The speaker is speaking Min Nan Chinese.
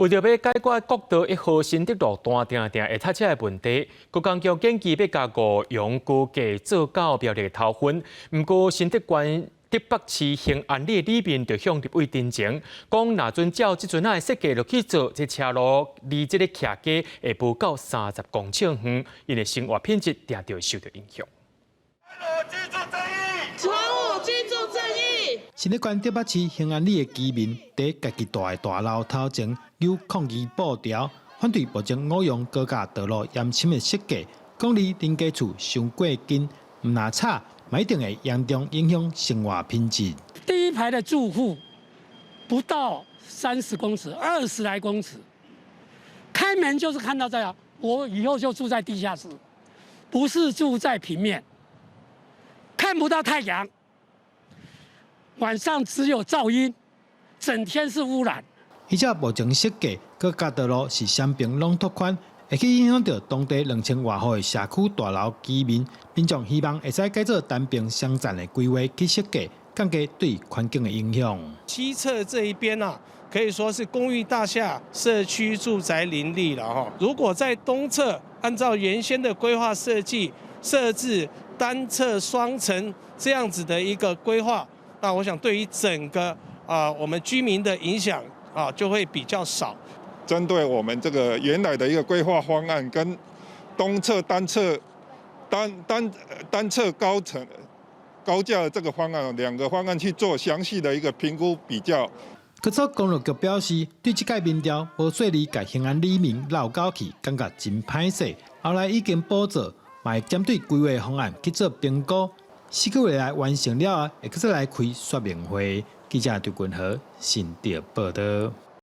為著欲解決國道一號新竹路段定定會塞車的問題，觀光局建議欲共五楊高架做到苗栗的頭份。毋過新竹縣竹北市興安里的里民就向立委陳情，講若遵照這陣仔的設計落去做，這車路離這个徛家會無夠30公尺遠，𪜶的生活品質定著會受著影響。居住居住正義。新竹縣竹北市興安里的居民佇家己蹛的大樓頭前扭抗議布條，反對目前五楊高架道路延伸的設計，講離恁家厝傷過近，毋若吵，嘛一定會嚴重影響生活品質。第一排的住戶不到30公尺，20來公尺，開門就是看到這樣，我以後就住在地下室，不是住在平面，看不到太陽，晚上只有噪音，整天是污染。而且目前設計高架道路是雙邊攏拓寬，會去影響著當地2000外戶的社區大樓居民，民眾希望會使改做單邊雙層的規劃去設計，降低對環境的影響。西側這一邊啊，可以說是公寓大廈、社區住宅林立了哈。如果在東側按照原先的規劃設計，設置單側雙層這樣子的一個規劃，那我想對於整個啊我們居民的影響啊就會比較少。針對我們這個原來的一個規劃方案，跟東側單側單單單側高層高架的這個方案，兩個方案去做詳細的一個評估比較。高速公路局表示，對這屆民調無細膩共興安里民鬧狗氣，感覺真歹勢。後來已經補做，嘛會針對規劃方案去做評估，4個月內完成了後，會閣再來開說明會。記者張君和新竹報導。